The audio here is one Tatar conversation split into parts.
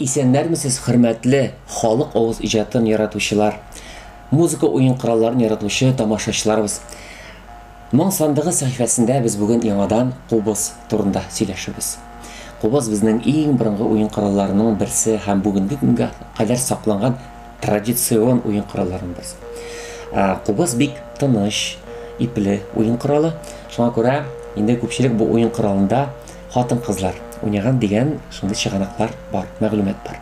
Исәннәрмесез, хөрмәтле халык авыз иҗатын яратучылар, музыка уен коралларын яратучы тамашачыларыбыз. Моң сандыгы сәхифәсендә без бүген яңадан кубыз турында сөйләшербез. Кубыз безнең иң борынгы уен коралларының берсе һәм бүгенге көнгә кадәр сакланган традицион уен коралларының берсе. Кубыз бик тыныч, ипле уен коралы. Шуңа күрә инде күпчелек бу уен коралында хатын-кызлар уйнаган дигән шундый чыганаклар бар, мәгълүмат бар.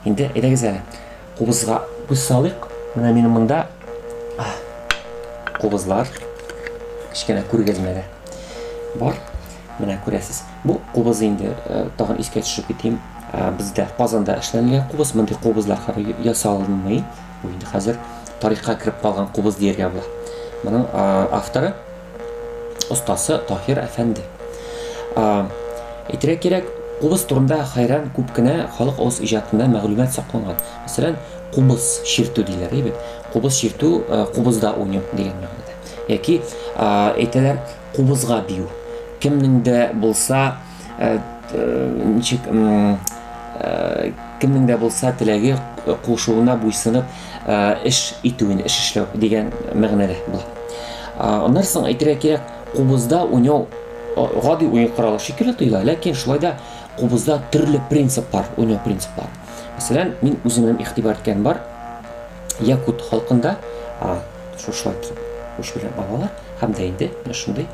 Инде әйдәгез әле кубызга күз салыйк. Менә минем монда кубызлар кечкенә күргәзмәдә бар. Менә күрәсез. Бу кубыз инде э, тагын искә төшереп китим. Э, бездә Казанда эшләнелгән кубыз, мондый кубызлар хәзер ясалынмый. Бу инде хәзер тарихка кереп калган кубыз дияргә була. Моның э, авторы остасы Таһир әфәнде. Әйтергә кирәк, кубыз турында хәйран күп кенә халык авыз иҗатында мәгълүмат сакланган. Мәсәлән, кубыз чиртү диләр, бит. Кубыз чиртү, кубызда уйнау дигән мәгънәдә. Яки әйтәләр, кубызга бию. Кемнең дә булса, ничек кемнең дә булса теләге кушуына буйсынып эш итүен, эш эшләү дигән мәгънәдә була. Аннан соң әйтергә кирәк, кубызда уйнау гади уен коралы шикелле тоела, ләкин шулай да кубызда төрле принциплар, уйнау принциплары. Мәсәлән, мин үземнең игътибар иткән бар, якут халкында шушылай уч белән алалар һәм дә инде менә шундый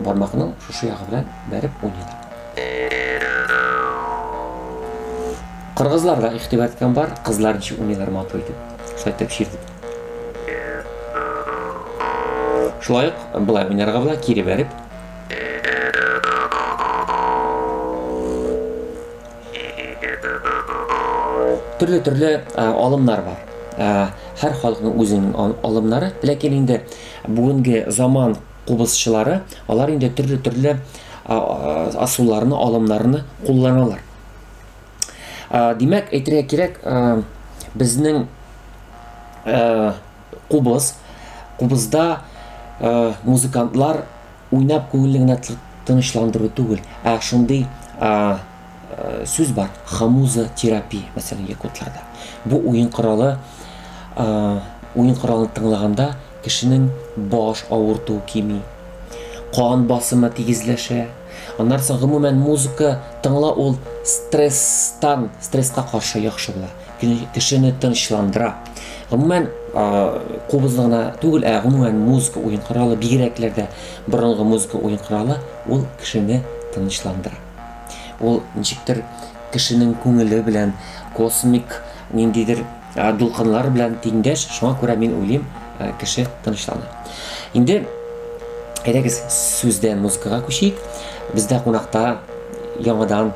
бармакның шушы ягы белән бәреп уйныйлар. Кыргызларда игътибар иткән бар, кызлар ничек уйныйлар матур итеп. Шулай итеп чиртеп. Шулай ук былай уйнарга була, кире бәреп. Төрле-төрле алымнар бар. Һәр халыкның үзенең алымнары, ләкин инде бүгенге заман кубызчылары, алар инде төрле-төрле асулларны, алымнарны кулланалар. Димәк, әйтергә кирәк, безнең кубыз, кубызда музыкантлар уйнап күңелне генә тынычландыру түгел, ә шундый сүз бар, хомузотерапия, мәсәлән, якутларда. Бу уен коралы, уен коралын тыңлаганда кешенең баш авыртуы кими, кан басымы тигезләшә. Аннан соң гомумән музыка тыңлау ул стресстан, стресска каршы яхшы була. Кешене тынычландыра. Гомумән, кубызны гына түгел, ә гомумән музыка уен коралы, бигрәкләр дә борынгы музыка уен коралы, ул кешене тынычландыра. Ул ничектер кешенең күңеле белән космик ниндидер дулкыннар белән тиңдәш, шуңа күрә мин уйлыйм, кеше тынычлана. Инде әйдәгез сүздән музыкага күчик. Бездә кунакта яңадан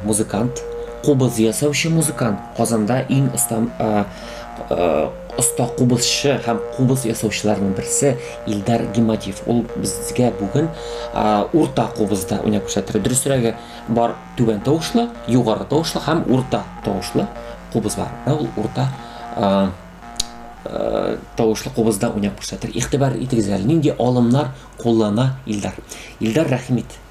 музыкант, кубыз ясаучы музыкант, Казанда иң оста оста кубызчы һәм кубыз ясаучыларның берсе Илдар Гимадиев. Ул безгә бүген урта кубызда уйнап күрсәтер. Дөресрәге, бар түбән тавышлы, югары тавышлы һәм урта тавышлы кубыз бар. Менә ул урта тавышлы кубызда уйнап күрсәтер. Игътибар итегез әле, нинди алымнар куллана Илдар. Илдар, рәхим ит.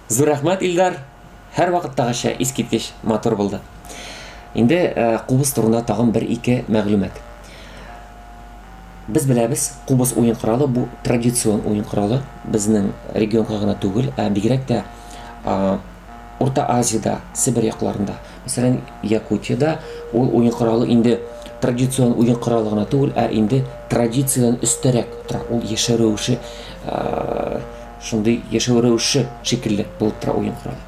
Зур рәхмәт, Илдар. Һәрвакыттагыча искиткеч матур булды. Инде э, кубыз турында тагын бер-ике мәгълүмат. Без беләбез, кубыз уен коралы бу традицион уен коралы. Безнең регионга гына түгел, ә бигрәк тә Урта Азиядә, Себер якларында, мәсәлән, Якутиядә ул уен коралы инде традицион уен коралы гына түгел, ә инде традициядән өстәрәк тора. Ул яшәү рәвеше, шундый яшәү рәвеше шикелле булып тора уен коралы.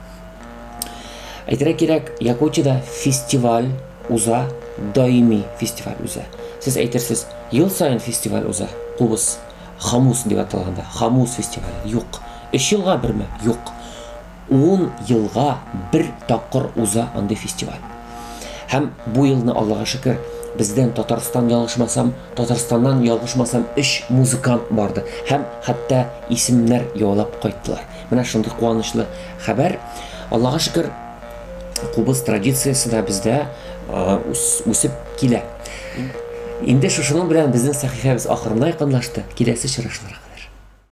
Әйтергә кирәк, Якутиядә фестиваль уза, даими фестиваль уза. Сез әйтерсез, ел саен фестиваль уза, кубыз, хомус дип аталганда, хомус фестивале. Юк. Өч елга берме? Юк. Ун елга бер тапкыр уза андый фестиваль. Һәм бу елны, Аллага шөкер, бездән Татарстан ялгышмасам, Татарстаннан ялгышмасам, өч музыкант барды һәм хәтта исемнәр яулап кайттылар. Менә шундый куанычлы хәбәр. Аллага шөкер, кубыз традициясе дә бездә үсеп килә. Инде шушының белән безнең сәхифәбез ахырына якынлашты. Киләсе очрашуларга.